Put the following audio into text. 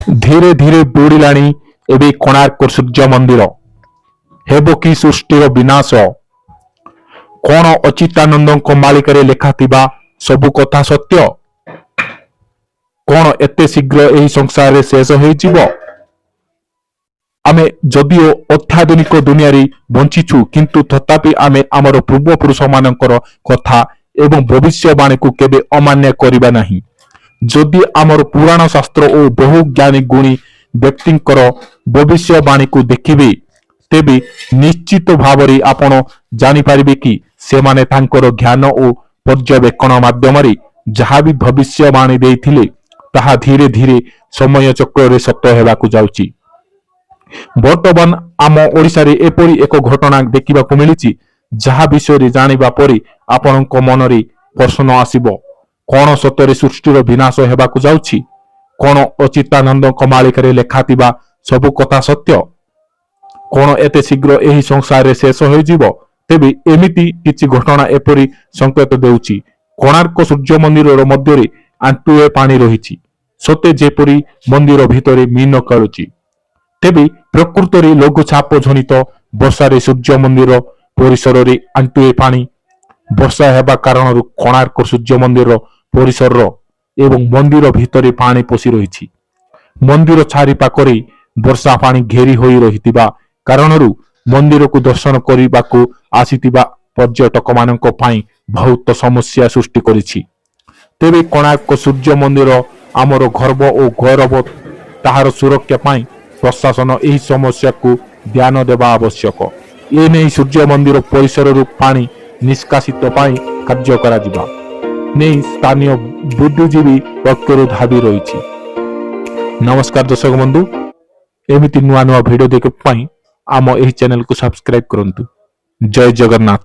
ଧୀରେ ଧୀରେ ବୁଡ଼ିଲାଣି ଏବେ କୋଣାର୍କ ସୂର୍ଯ୍ୟ ମନ୍ଦିର। ହେବ କି ସୃଷ୍ଟିର ବିନାଶ? କଣ ଅଚ୍ୟୁତାନନ୍ଦଙ୍କ ମାଳିକାରେ ଲେଖାଥିବା ସବୁ କଥା ସତ୍ୟ? କଣ ଏତେ ଶୀଘ୍ର ଏହି ସଂସାରରେ ଶେଷ ହୋଇଯିବ? ଆମେ ଯଦିଓ ଅତ୍ୟାଧୁନିକ ଦୁନିଆରେ ବଞ୍ଚିଛୁ, କିନ୍ତୁ ତଥାପି ଆମେ ଆମର ପୂର୍ବପୁରୁଷମାନଙ୍କର କଥା ଏବଂ ଭବିଷ୍ୟବାଣୀକୁ କେବେ ଅମାନ୍ୟ କରିବା ନାହିଁ। ଯଦି ଆମର ପୁରାଣ ଶାସ୍ତ୍ର ଓ ବହୁ ଜ୍ଞାନୀ ଗୁଣୀ ବ୍ୟକ୍ତିଙ୍କର ଭବିଷ୍ୟବାଣୀକୁ ଦେଖିବେ, ତେବେ ନିଶ୍ଚିତ ଭାବରେ ଆପଣ ଜାଣିପାରିବେ କି ସେମାନେ ତାଙ୍କର ଜ୍ଞାନ ଓ ପର୍ଯ୍ୟବେକ୍ଷଣ ମାଧ୍ୟମରେ ଯାହା ବି ଭବିଷ୍ୟବାଣୀ ଦେଇଥିଲେ, ତାହା ଧୀରେ ଧୀରେ ସମୟ ଚକ୍ରରେ ସତ ହେବାକୁ ଯାଉଛି। ବର୍ତ୍ତମାନ ଆମ ଓଡ଼ିଶାରେ ଏପରି ଏକ ଘଟଣା ଦେଖିବାକୁ ମିଳିଛି, ଯାହା ବିଷୟରେ ଜାଣିବା ପରେ ଆପଣଙ୍କ ମନରେ ପ୍ରଶ୍ନ ଆସିବ, କଣ ସତରେ ସୃଷ୍ଟିର ବିନାଶ ହେବାକୁ ଯାଉଛି? କଣ ଅଚ୍ୟୁତାନନ୍ଦଙ୍କ ମାଳିକାରେ ଲେଖାଥିବା ସବୁ କଥା ସତ୍ୟ? କଣ ଏତେ ଶୀଘ୍ର ଏହି ସଂସାରରେ ଶେଷ ହୋଇଯିବ? ତେବେ ଏମିତି କିଛି ଘଟଣା ଏପରି ସଂକେତ ଦେଉଛି। କୋଣାର୍କ ସୂର୍ଯ୍ୟ ମନ୍ଦିରର ମଧ୍ୟରେ ଆଣ୍ଠୁଏ ପାଣି ରହିଛି, ସତେ ଯେପରି ମନ୍ଦିର ଭିତରେ ମୀନ ଖେଳୁଛି। ତେବେ ପ୍ରକୃତରେ ଲଘୁଚାପ ଜନିତ ବର୍ଷାରେ ସୂର୍ଯ୍ୟ ମନ୍ଦିର ପରିସରରେ ଆଣ୍ଠୁଏ ପାଣି ବର୍ଷା ହେବା କାରଣରୁ କୋଣାର୍କ ସୂର୍ଯ୍ୟ ମନ୍ଦିର ପରିସରର ଏବଂ ମନ୍ଦିର ଭିତରେ ପାଣି ପଶି ରହିଛି। ମନ୍ଦିର ଚାରିପାଖରେ ବର୍ଷା ପାଣି ଘେରି ହୋଇ ରହିଥିବା କାରଣରୁ ମନ୍ଦିରକୁ ଦର୍ଶନ କରିବାକୁ ଆସିଥିବା ପର୍ଯ୍ୟଟକମାନଙ୍କ ପାଇଁ ବହୁତ ସମସ୍ୟା ସୃଷ୍ଟି କରିଛି। ତେବେ କୋଣାର୍କ ସୂର୍ଯ୍ୟ ମନ୍ଦିର ଆମର ଗର୍ବ ଓ ଗୌରବ। ତାହାର ସୁରକ୍ଷା ପାଇଁ ପ୍ରଶାସନ ଏହି ସମସ୍ୟାକୁ ଧ୍ୟାନ ଦେବା ଆବଶ୍ୟକ। ଏ ନେଇ ସୂର୍ଯ୍ୟ ମନ୍ଦିର ପରିସରରୁ ପାଣି ନିଷ୍କାସିତ ପାଇଁ କାର୍ଯ୍ୟ କରାଯିବା ନେଇ ସ୍ଥାନୀୟ ବୁଦ୍ଧିଜୀବୀ ପକ୍ଷରୁ ଦାବି ରହିଛି। ନମସ୍କାର ଦର୍ଶକ ବନ୍ଧୁ, ଏମିତି ନୂଆ ନୂଆ ଭିଡ଼ିଓ ଦେଖିବା ପାଇଁ ଆମ ଏହି ଚ୍ୟାନେଲକୁ ସବସ୍କ୍ରାଇବ କରନ୍ତୁ। ଜୟ ଜଗନ୍ନାଥ।